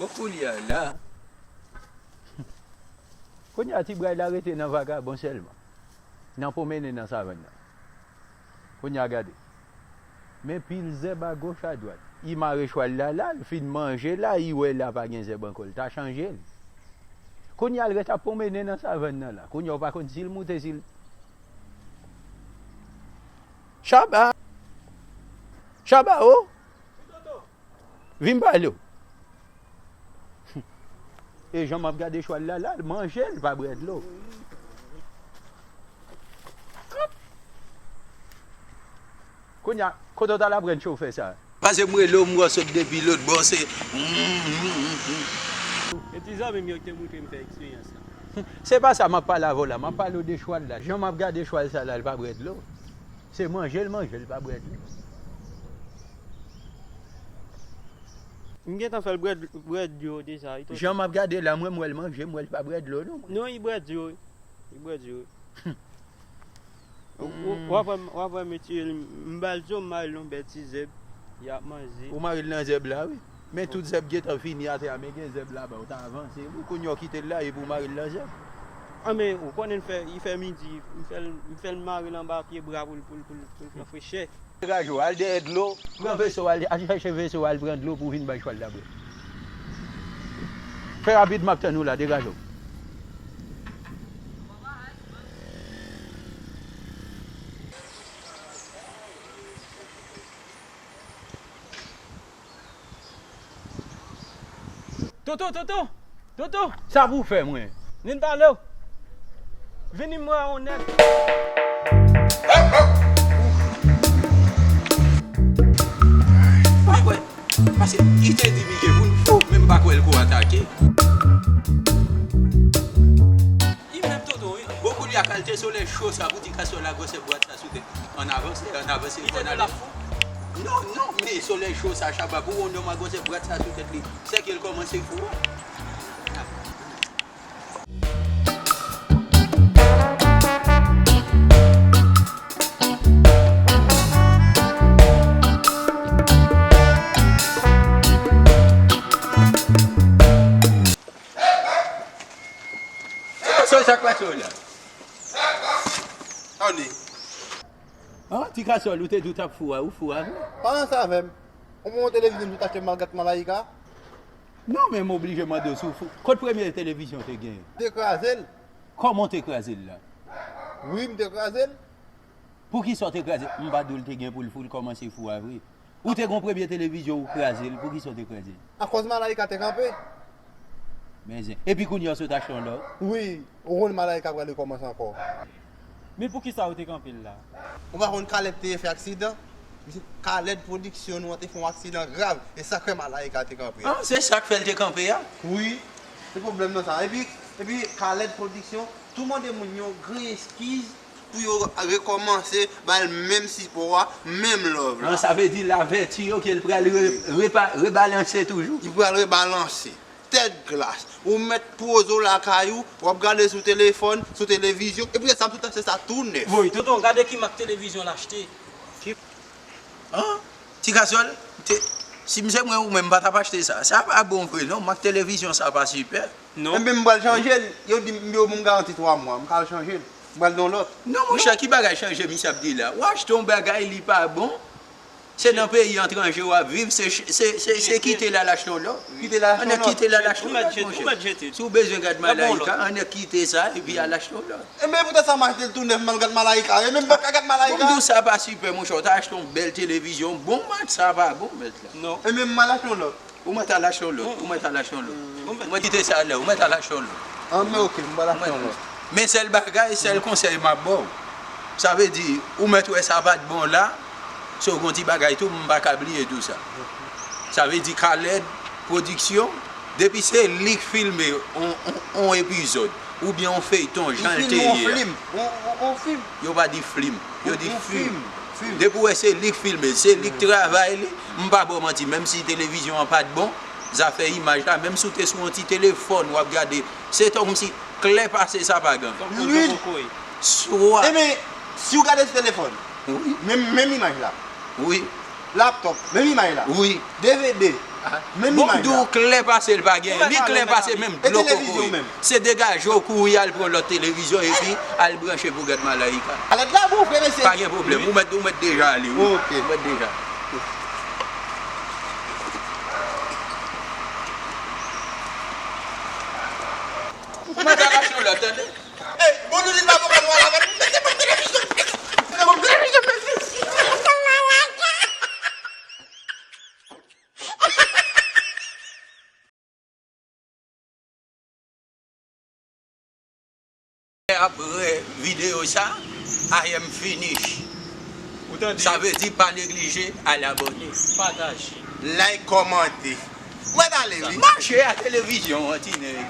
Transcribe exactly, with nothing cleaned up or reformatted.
Bon, koulye a la. Kounye a, ti bray la rete nan vagabon sèlman, nan pwomennen nan savann nan. Kounye a, gade. Men pil zèb agoch adwat. Li mare chwal la la, l fin manje la, li wè la pa gen zèb ankò, l ta chanje l. Kounye a, l ret ap pwomennen nan savann nan la. Kounye a, ou pa konn si l moute, si l Chaba! Chaba, o! Vin pale w. E jan m ap gade chwal la, la, l manje, l pa bwè dlo. Kounye a, kote w t al aprann chofè sa? Pase m rele w, m wè w sot depi lòt bò, se. E ti zanmi m yo ki te moutre m fè eksperyans la. Se pa sa m ap pale avè w la, m ap pale w de chwal la. Jan m ap gade chwal sa la, l pa bwè dlo. Se manje l manje, l pa bwè dlo. M gentan fè l bwè, bwè dlo deja. Jan m ap gade la, mwen, m wè l manje, m wè l pa bwè dlo, non. Non, li bwè dlo. Li bwè dlo. Ou, ou, w ap wè m, w ap wè m etire l, m ba l dlo, m mare l nan bèl ti zèb, y ap manje. Ou mare l nan zèb la, wi. Men tout zèb gentan fini atè a, men gen zèb laba, ou ta avanse, wi, kounye a w kite l la, epi w mare l nan zèb. An, men ou konnen l fè, li fè midi, m fè l, m fè l mare l anba pye bwa pou l, pou l, pou l, pou l pran frechè. Degaje w, al dèyè dlo, pran veso, al, al chèche veso, al pran dlo pou w vin bay chwal la bwè. Fè rapid, m ap tann ou la, degaje w. Toto, Toto, Toto! Sa pou w fè mwen? Vin pale w. Vini m wè yon nèg. Mwen kwè, paske li te di Mike pou l fou, men m pa kwè l ko atake. Li menm tonton, wi. Bon, koulye a, kalite solèy cho sa pou ti kaswòl la gwosè bwat sa sou tèt li. Ann avanse, ann avanse, ann ale. Non, non, men solèy cho sa, Chaba, pou yon nonm a gwosè bwat sa sou tèt li, sèke l kòmanse fou a. Sa, sa k pase w la? Tande. Ah, ti kasòl, ou te di w t ap fou a, ou fou a vre? Pa ranse avè m. Ou wè yon televizyon m sot achte m al gad Malayika? Non, men m oblije mande w si w fou. Kot premye televizyon w te genyen? M te kraze l. Kòman w te kraze l la? Wi, m te kraze l. Poukisa w te kraze l? M pa di w l te gen pou l fou, l kòmanse fou a vre. Ou te gen yon premye televizyon, ou kraze l. Poukisa w te kraze l? Akòz Malayika te kanpe. Men zen. Epi kounye a w sot achte yon lòt? Wi, ou konn Malayika pral rekòmanse ankò. Men poukisa ou te kanpe l la? Ou pa konn Kalèd te fè aksidan? Misye, Kalèd Pwodiksyon nou an te fè yon aksidan grav, e sa k fè Malayika te kanpe a. Ah, se sa k fè l te kanpe a? Wi, se pwoblèm nan sa. Epi, epi Kalèd Pwodiksyon tou mande moun yo gran eskiz pou yo rekòmanse ba l menm sipò a, menm love la. Ah, sa vle di l avèti yo ke l pral re-, repa-, rebalanse toujou? Li pral rebalanse. Tèt glas. Ou mèt poze w lakay ou, w ap gade sou telefòn, sou televizyon, epi sa m sot achte sa tou nèf. Voy, tonton, gade ki mak televizyon l achte. Ki An? Ti kasòl, te, si m se mwen ou menm, m pa t ap achte sa. Sa pa bon vre non, mak televizyon sa pa sipè. Non. Enben, m pral chanje l. Yo di m, yo ban m garanti twa mwa, m ka al chanje l. M pral gen yon lòt. Non, monchè, ki bagay chanje misye ap di la? Ou achte yon bagay, li pa bon. Se nan peyi etranje w ap viv, se, se, se, se kite l al achte yon lòt. Kite l al achte yon lòt. Ann kite l al achte yon lòt, monchè. Si w bezwen gad Malayika, ann kite sa, epi al achte yon lòt. Enben, poutèt sa m achte l tou nèf, m al gad Malayika. E menm m pa ka gad Malayika. Bon, m di w sa pa sipè, monchè. Ou ta achte yon bèl televizyon, bon mak, sa pa bon, mèt la. Non. Enben, m al achte yon lòt. Ou mèt al achte yon lòt. Ou mèt al achte yon lòt. Ou mèt kite sa la, ou mèt al achte yon lòt. An, men oke, m pral achte yon lòt. Men sèl bagay, sèl konsèy m ap ba w. Sa vle di, ou mèt wè sa pa t bon la, se yon ti bagay tou, m pa ka bliye di w sa. Sa vle di, Kalèd Pwodiksyon, depi se li k filme on, on, on epizòd, oubyen on feyton, jan l te ye a. Li filme on flim, on, on, on fim. Yo pa di flim, yo di fim. Depi w wè se li k filme l, se li k travay li, m pa ba w manti, menm si televizyon an pa t bon, zafè imaj la, menm si w te sou yon ti telefòn, w ap gade, se tankou si klè pase sapagan. Lwil. Swa. Enben, si w gade sou telefòn, wi, menm, menm imaj la. Wi. Laptòp, menm imaj la. Wi. D V D, Menm imaj la. Bon, m di w klè pase l pa gen. Li klè pase menm dlo kokoye. Se degaje w kouri al pran lòt televizyon epi al branche pou gad Malayika. Alèt la bon, frè mesye. Pa gen pwoblèm. Ou mèt, ou mèt deja ale, wi. Ok. Ou mèt deja. Ou mèt al achte yon lòt, tande. Ey, bon, nou di l pa bon, nou al avè l. Mesye, ban m televizyon. Mesye, ban m televizyon, mesye. Apre videyo sa, I am finish. Ou tande? Sa vle di pa neglije al abòne. Pataje. Like, kòmante. Mwen ale, wi. Mache a televizyon an, ti nèg.